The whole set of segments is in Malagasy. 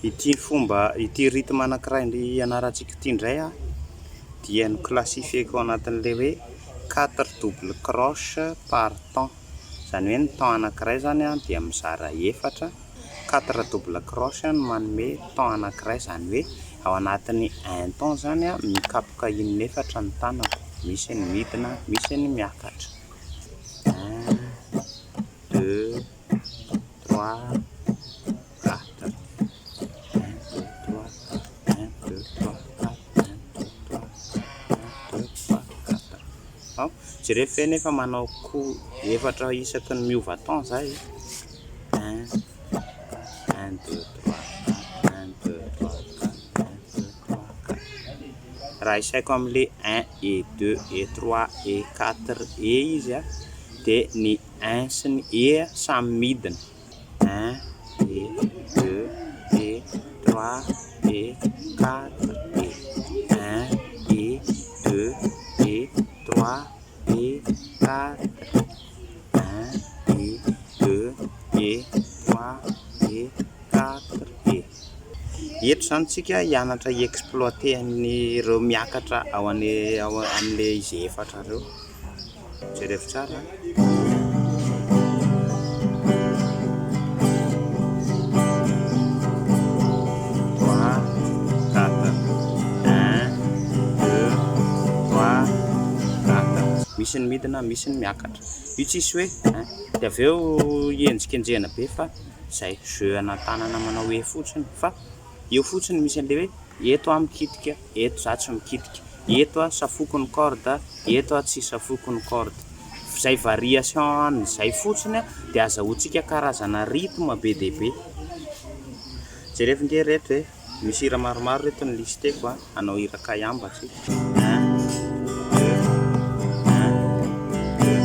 Ity fomba, ity rythme anankiray ianarantsika ity indray an, dia no-classifier-ko ao anatin'ilay hoe quatre double croche par temps. Izany hoe ny temps anankiray izany an dia mizara efatra, quatre double croche no manome temps anankiray, izany hoe ao anatin'ny un temps izany an, mikapoka in'efatra ny tanako, misy ny midina, misy ny miakatra. Un, deux, trois, quatre. Un, deux, trois, quatre. Un, deux, trois, quatre. Un, deux, trois, quatre. Un, deux, trois, quatre. Ao, jereo ve nefa manao coup efatra isaky ny miova temps za e. Un, un, deux, trois, quatre. Un, deux, trois, quatre. Un, deux, trois, quatre. Raha isaiko amin'le un et deux et trois et quatre et izy a, dia ny un sy ny et samy midina. Un et deux et trois et quatre et un et deux et trois et quatre. Un et deux et trois et quatre et. Eto izany tsika hianatra hi-exploiter an'ireo miakatra ao any ao amin'ilay izy efatra ireo. Jereo tsara. Trois, quatre. Un, deux, trois, quatre. Misy ny midina, misy ny miakatra. Io tsisy hoe un. Dia avy eo hienjikenjehana be fa zay jeu ana tanana manao hoe fotsiny fa eo fotsiny misy an'ilay hoe eto aho mikitika, eto za tsy mikitika, eto aho safoko ny corde, eto aho tsy safoko ny corde. Zay variation an'izay fotsiny dia azahoantsika karazana rythme be dia be. Jereo nge reto e, misy hira maromaro reto ny listeko a, hanao hira kaiamba tsika. Un, deux, un, deux.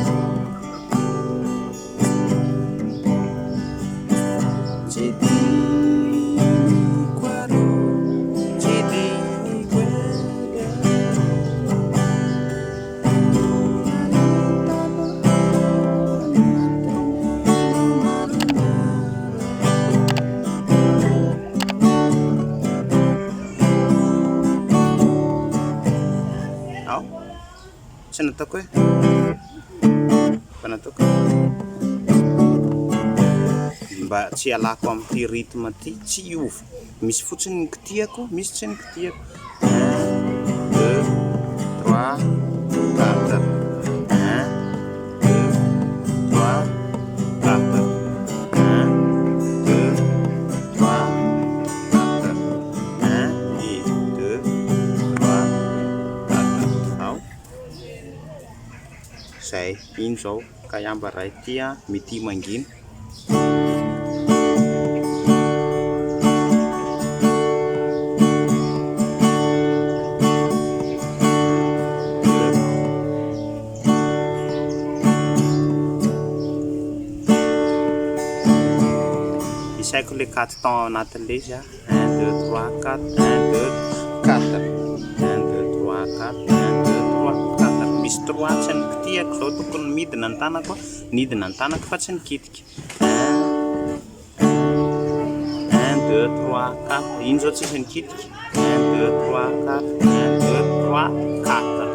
Tsy diniko arô, tsy diniko edy e. Ao, tsy nataoko hoe fa nataoko mba tsy hialako amin'ity rythme ity, tsy hiova. Misy fotsiny ny kitihako, misy tsy ny kitihako. Un, deux, trois, quatre. Un, deux, trois, quatre. Un, deux, trois, quatre. Un et deux, trois, quatre. Ao. Zay, iny zao kaiamba ray ity an, mitia mangina. Isaiko le quatre temps ao anatin'ilay izy a. Un, deux, trois, quatre. Un, deux, quatre. Un, deux, trois, quatre. Un, deux, trois, quatre. Misy trois tsy nikitihako zao, tokony midina ny tanako, nidina ny tanako fa tsy nikitika. Un, un, deux, trois, quatre. Iny zao tsisy nikitika. Un, deux, trois, quatre. Un, deux, trois, quatre.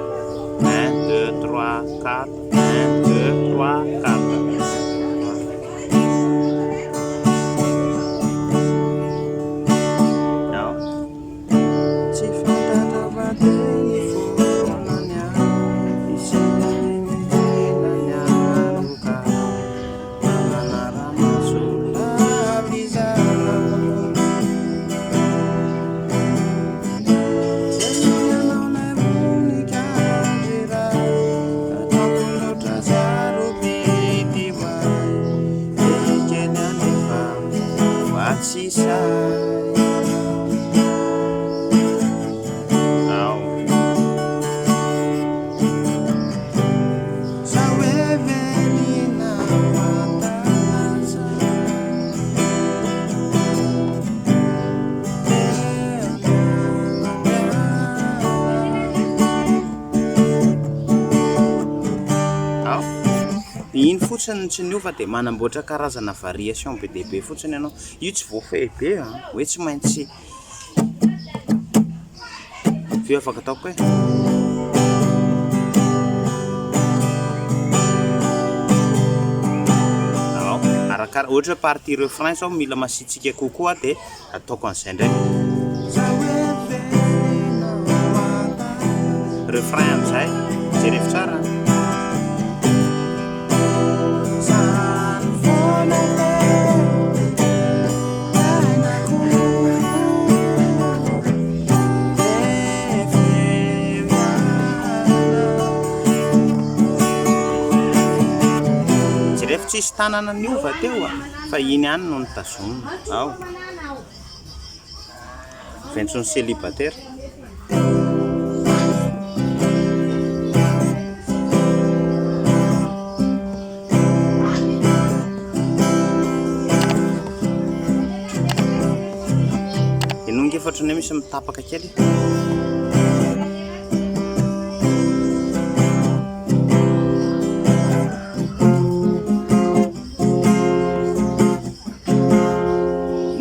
Un, deux, trois, quatre. Un, deux, trois, quatre. Ao. Tsy fantatra fa teny foana ny ahy, isika ny tena nialoka, nanara-maso lavizana. Iny fotsiny no tsy niova dia manamboatra karazana variation be dia be fotsiny ianao. Io tsy voafehy be an, hoe tsy maintsy avy eo afaka ataoko hoe. Ao, arakara, ohatra hoe partie refrain zao mila masiatsiaka kokoa dia ataoko an'izay indray. Refrain amin'izay, jerevo tsara. Jerevo tsisy tanana niova teo a, fa iny ihany no notazomina. Ao. Ventson'ny célibataire. Henoy ange fa ohatran'ny hoe misy mitapaka kely.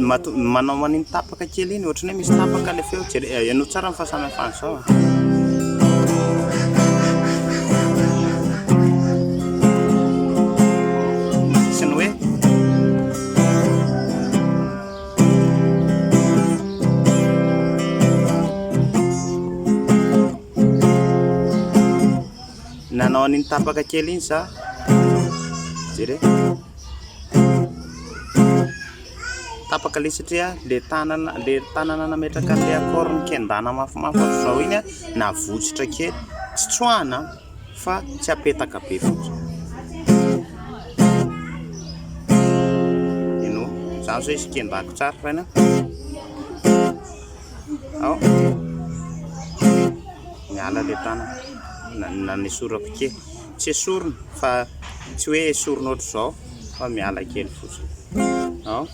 Mato- manao an'iny tapaka kely iny ohatran'ny hoe misy tapaka ilay feo, jere- henoy tsara ny fahasamihafana izao a. Sy ny hoe Nanao an'iny tapaka kely iny za. Jere. Tapaka le satria le tanana le tanana nametraka an'le accord nikendana mafimafy ohatr'izao iny navotsitra kely. Tsy tsoahana fa tsy apetaka be fotsiny. Henoy. Zany zao izy kendako tsara raina. Ao. Miala ilay tanana. Nanesorako kely. Tsy esorina fa tsy hoe esorina ohatr'izao fa miala kely fotsiny. Ao.